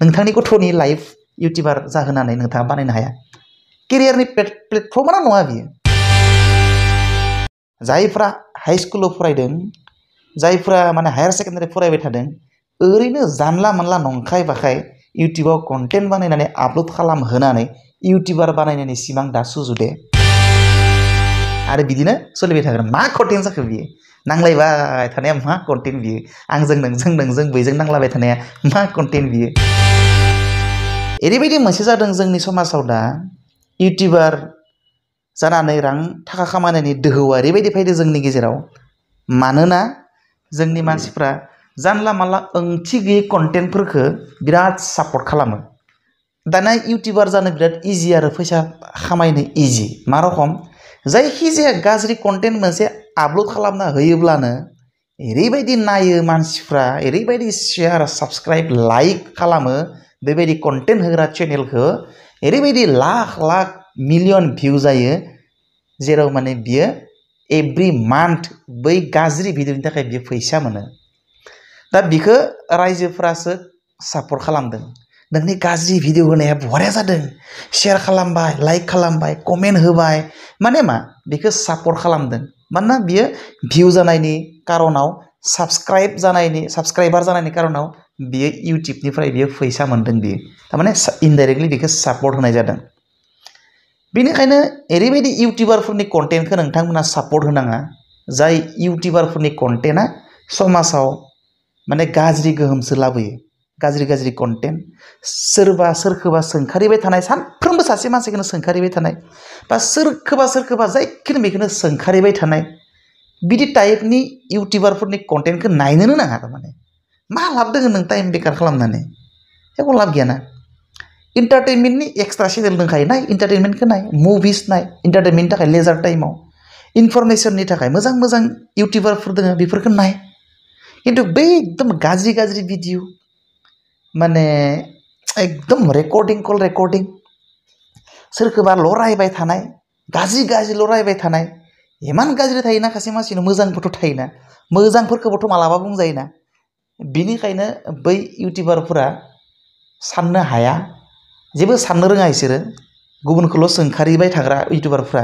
नोंथांनि गथ'नि life YouTuber जाहोनानै नोंथाङा बानायनो हाया केरियारनि प्लेटफर्मानो नङा बियो जायफ्रा हाई स्कुलाव फरायदों जायफ्रा माने हायार सेकेन्डारि फरायबाय थादों ओरैनो जानला मोनला नंखाय बाखाय इउटिउबाव कन्टेन्ट बानायनानै आपल'ड खालामहोनानै इउटिउबार बानायनायनि सिमां दा सुजुदे आरो बिदिनो सोलिबाय थागोन मा कन्टेन्ट जाखो बियो नांलायबाय थानाया मा कन्टेन्ट बियो आंजों नोंजों बैजों नांलायबाय थानाया मा कन्टेन्ट बियो ओरैबायदि मोनसे जादों जोंनि समाजाव दा इउटिउबार जानानै रां थाखा खामायनायनि दोहौआ ओरैबायदि फैदो जोंनि गेजेराव मानोना जोंनि मानसिफ्रा जानला मानला ओंथि गैयै कन्टेन्टफोरखौ बिराद सापर्ट खालामो दाना इउटिउबार जानो बिराद इजि आरो फैसा खामायनो इजि मा रखम जायखिजाया गाज्रि कन्टेन्ट मोनसे आपल'ड खालामना होयोब्लानो ओरैबायदि नायो मानसिफ्रा ओरैबायदि शेयार साबस्क्राइब लाइक खालामो बेबायदि कन्टेन्ट होग्रा चेनेलखौ ओरैबायदि लाख लाख मिलियन भिउ जायो जेराव माने बियो एभ्रि मान्थ बै गाज्रि भिडिअनि थाखाय बियो फैसा मोनो दा बिखौ रायजोफ्रासो सापर्ट खालामदों नोंनि गाज्रि भिडिअ होनाया बरिया जादों शेयार खालामबाय लाइक खालामबाय कमेन्ट होबाय माने मा बेखौ सापर्ट खालामदों मानोना बियो भिउ जानायनि कारनाव साबस्क्राइबार जानायनि कारनाव बियो इउटिउबनिफ्राय बियो फैसा मोन्दों बियो थारमाने इनडाइरेक्टलि बेखौ सापर्ट होनाय जादों बेनिखायनो ओरैबायदि इउटिउबारफोरनि कन्टेन्टखौ नोंथांमोना सापर्ट होनाङा जाय इउटिउबारफोरनि कन्टेन्टआ समाजाव माने गाज्रि गोहोमसो लाबोयो गाज्रि कन्टेन्ट सोरबा सोरखौबा सोंखारिबाय थानाय सानफ्रोमबो सासे मानसिखौनो सोंखारिबाय थानाय बा सोरखौबा जायखिनो बेखौनो सोंखारिबाय थानाय बिदि टाइपनि इउटिउबारफोरनि कन्टेन्टखौ नायनोनो नाङा थारमाने मा लाब दङ नों टाइम बेकार खालामनानै जेबो लाब गैयाना इन्टारटेनमेन्टनि एक्सट्रा चेनेल दंखायो नाय इन्टारटेनमेन्टखौ नाय मुभिस नाय इन्टारटेनमेन्टनि थाखाय लेजार टाइमाव इनफरमेसननि थाखाय मोजां इउटिउबारफोर दङ बेफोरखौ नाय खिन्थु बै एकदम गाज्रि भिडिअ माने एकदम रेकर्डिं सोरखौबा लरायबाय थानाय गाज्रिल' रायबाय थानाय इमान गाज्रि थायोना खायसे मानसिनो मोजांबोथ' थायोना मोजांफोरखौबोथ' मालाबा बुंजायोना बिनिखायनो बै इउटिउबारफोरा साननो हाया जेबो साननो रोङा बिसोरो गुबुनखौल' सोंखारिबाय थाग्रा इउटिउबारफ्रा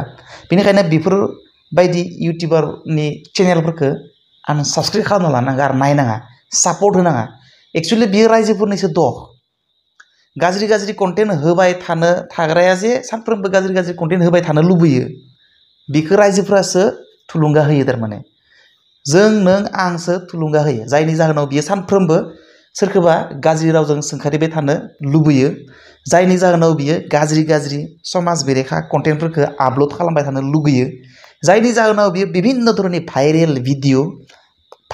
बेनिखायनो बेफोरबायदि इउटिउबारनि चेनेलफोरखौ आनसाबस्क्राइब खालामना लानांगा आरो नायनाङा सापर्ट होनाङा एक्सुवेलि बियो रायजोफोरनिसो दख गाज्रि कन्टेन्ट होबाय थानो थाग्राया जे सानफ्रोमबो गाज्रि कन्टेन्ट होबाय थानो लुबैयो बेखौ रायजोफ्रासो थुलुंगा होयो थारमाने जों नों आंसो थुलुंगा होयो जायनि जाहोनाव बियो सानफ्रोमबो सोरखौबा गाज्रि रावजों सोंखारिबाय थानो लुबैयो जायनि जाहोनाव बियो गाज्रि समाज बेरेखा कन्टेन्टफोरखौ आपल'ड खालामबाय थानो लुगैयो जायनि जाहोनाव बियो बिभिन्न धरननि भाइरेल भिडिअ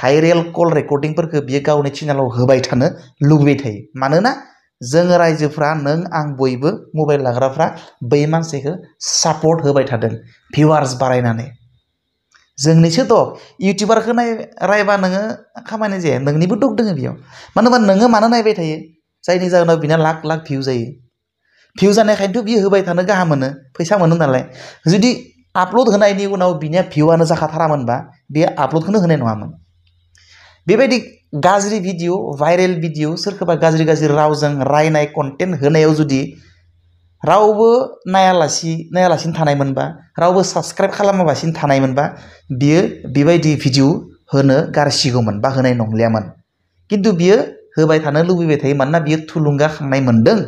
भाइरेल कल रेकर्डिंफोरखौ बियो गावनि चेनेलाव होबाय थानो लुबैबाय थायो मानोना जोङो रायजोफ्रा नों आं बयबो मबाइल लाग्राफ्रा बै मानसिखौ सापर्ट होबाय थादों भिउवार्स बारायनानै जोंनिसो दख इउटिउबारखौ रायबा नोङो खामानि जाया नोंनिबो दख दोङो बेयाव मानो होनबा नोङो मानो नायबाय थायो जायनि जाहोनाव बिना लाख भिउ जायो भिउ जानायखायनोथ' बियो होबाय थानो गाहाम मोनो फैसा मोनो नालाय जुदि आपल'ड होनायनि उनाव बिनिया भिउआनो जाखाथारामोनबा बे आपल'डखौनो होनाय नङामोन बेबायदि गाज्रि भिडिअ भाइरेल भिडिअ सोरखौबा गाज्रि रावजों रायनाय कन्टेन्ट होनायाव जुदि रावबो नायालासिनो थानायमोनबा रावबो साबस्क्राइब खालामालासिनो थानायमोनबा बियो बेबायदि भिडिअ होनो गारसिगौमोन बा होनाय नंलियामोन खिन्थु बियो होबाय थानो लुबैबाय थायो मानोना बियो थुलुंगाखांनाय मोन्दों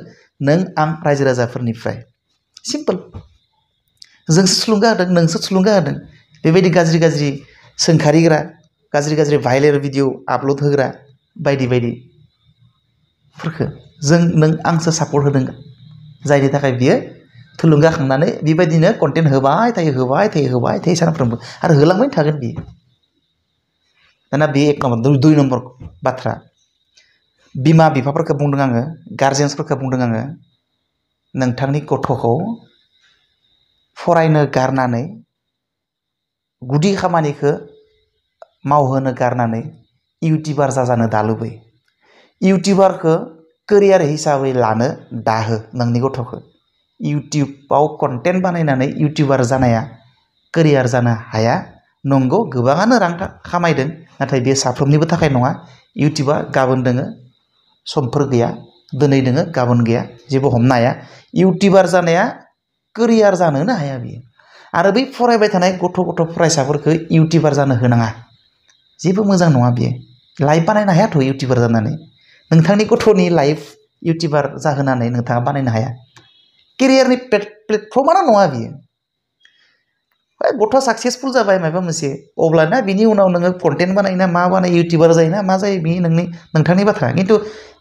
नों आं रायजो राजाफोरनिफ्राय सिम्पोल जोंसो थुलुंगा होदों नोंसो थुलुंगा होदों बेबायदि गाज्रि सोंखारिग्रा गाज्रि भाइरेल भिडिअ आपल'ड होग्रा बायदिफोरखौ जों नों आंसो सापर्ट होदों जायनि थाखाय बियो थुलुंगाखांनानै बेबायदिनो कन्टेन्ट होबाय थायो सानफ्रोमबो आरो होलांबाय थागोन बियो दाना बे एक नम्बर 2 नम्बर बाथ्रा बिमा बिफाफोरखौ बुंदों आङो गार्जेन्सफोरखौ बुंदों आङो नोंथांनि गथ'खौ फरायनो गारनानै गुदि खामानिखौ मावहोनो गारनानै इउटिउबार जाजानो दालुबै इउटिउबारखौ केरियार हिसाबै लानो दाहो नोंनि गथ'खौ इउटिउबाव कन्टेन्ट बानायनानै इउटिउबार जानाया केरियार जानो हाया नंगौ गोबाङानो रां खामायदों नाथाय बे साफ्रोमनिबो थाखाय नङा इउटिउबा गाबोन दोङो समफोर गैया दिनै दोङो गाबोन गैया जेबो हमनो हाया इउटिउबार जानाया केरियार जानोनो हाया बियो आरो बै फरायबाय थानाय गथ' फरायसाफोरखौ इउटिउबार जानो होनाङा जेबो मोजां नङा बियो लाइफ बानायनो हायाथ' इउटिउबार जानानै नोंथांनि गथ'नि लाइफ इउटिउबार जाहोनानै नोंथाङा बानायनो हाया केरियारनि प्लेटफर्मानो नङा बियो गथ'आ साक्सेसफुल जाबाय माबा मोनसे अब्लाना बिनि उनाव नोङो कन्टेन्ट बानायोना मा बानायो इउटिउबार जायोना मा जायो बि नोंथांनि बाथ्रा खिन्थु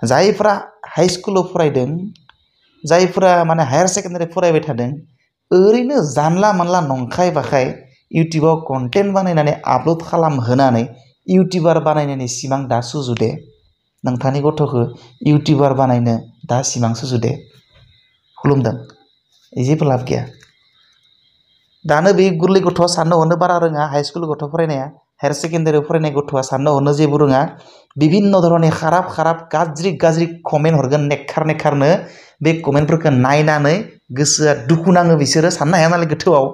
जायफ्रा हाइ स्कुलाव फरायदों जायफ्रा माने हायार सेकेन्डारि फरायबाय थादों ओरैनो जानला मानला नंखाय बाखाय इउटिउबाव कन्टेन्ट बानायनानै आपल'ड खालामहोनानै इउटिउबार बानायनायनि सिमां दा सुजुदे नोंथांनि गथ'खौ इउटिउबार बानायनो दा सिमां सुजुदे खुलुमदों जेबो लाब गैया दानो बे गोरलै गथ'आ साननो हनो बारा रोङा हाइ स्कुल गथ' फरायनाया हायार सेकेन्डारियाव फरायनाय गथ'आ साननो हनो जेबो रोङा बिभिन्न धरननि खाराब गाज्रि कमेन्ट हरगोन नेखारनो बे कमेन्टफोरखौ नायनानै गोसोआ दुखु नाङो बिसोरो साननो हाया नालाय गोथौआव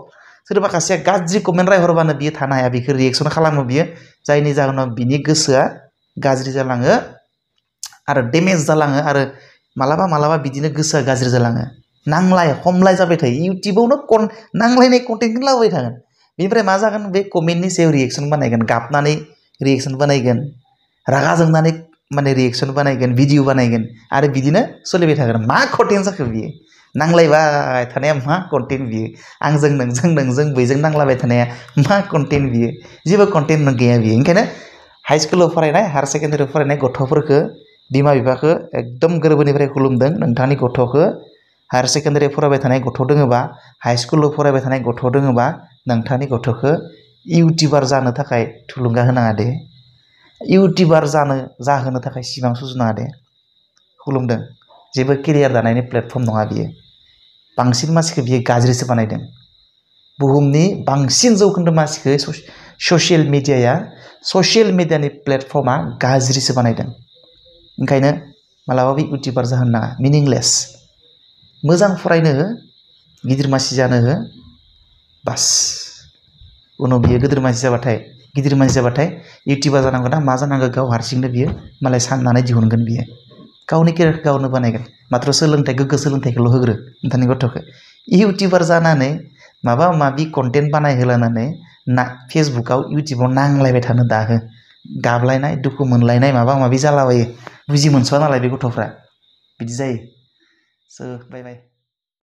सोरबा सासेया गाज्रि कमेन्ट रायहरबानो बियो थानो हाया बेखौ रिएक्सन खालामो बियो जायनि जाहोनाव बिनि गोसोआ गाज्रि जालाङो आरो डेमेज जालाङो आरो मालाबा बिदिनो गोसोआ गाज्रि जालाङो नांलाय खमलाय जाबाय थायो इउटिउबावनो नांलायनाय कन्टेन्टखौनो लाबोबाय थागोन बेनिफ्राय मा जागोन बे कमेन्टनि सायाव रिएक्सन बानायगोन गाबनानै रिएक्सन बानायगोन रागा जोंनानै माने रिएक्सन बानायगोन भिडिअ बानायगोन आरो बिदिनो सोलिबाय थागोन मा कन्टेन्ट जाखो बियो नांलायबाय थानाया मा कन्टेन्ट बियो आंजों नोंजों बैजों नांलायबाय थानाया मा कन्टेन्ट बियो जेबो कन्टेन्ट गैया बियो ओंखायनो हाइ स्कुलाव फरायनाय हायार सेकेन्डारियाव फरायनाय गथ'फोरखौ बिमा बिफाखौ एकदम गोरबोनिफ्राय खुलुमदों नोंथांनि गथ'खौ हायार सेकेन्डारि फरायबाय थानाय गथ' दोङोबा हाइ स्कुलाव फरायबाय थानाय गथ' दोङोबा नोंथांनि गथ'खौ इउटिउबार जानो थाखाय थुलुंगा होनाङा दे इउटिउबार जाहोनो थाखाय सिमां सुजुनाङा दे खुलुमदों जेबो केरियार दानायनि प्लेटफर्म नङा बियो बांसिन मानसिखौ बियो गाज्रिसो बानायदों बुहुमनि बांसिन जौखोन्दो मानसिखौ ससियेल मिडियानि प्लेटफर्मा गाज्रिसो बानायदों ओंखायनो मालाबाबो इउटिउबार जाहोनो नाङा मिनिंलेस मोजां फरायनो हो गिदिर मानसि जानो हो बास उनाव बियो गिदिर मानसि जाबाथाय इउटिउबार जानांगौ ना मा जानांगौ गाव हारसिंनो बियो मालाय साननानै दिहुनगोन बियो गावनि केरियारखौ गावनो बानायगोन माथ्र' गोग्गो सोलोंथाइखौल' होग्रो नोंथांनि गथ'खौ इउटिउबार जानानै माबा माबि कन्टेन्ट बानायहोलानानै फेसबुकाव इउटिउबाव नांलायबाय थानो दाहो गाबलायनाय दुखु मोनलायनाय माबा माबि जालाबायो बुजि मोनस'आ नालाय बे गथ'फ्रा बिदि जायो स' बाय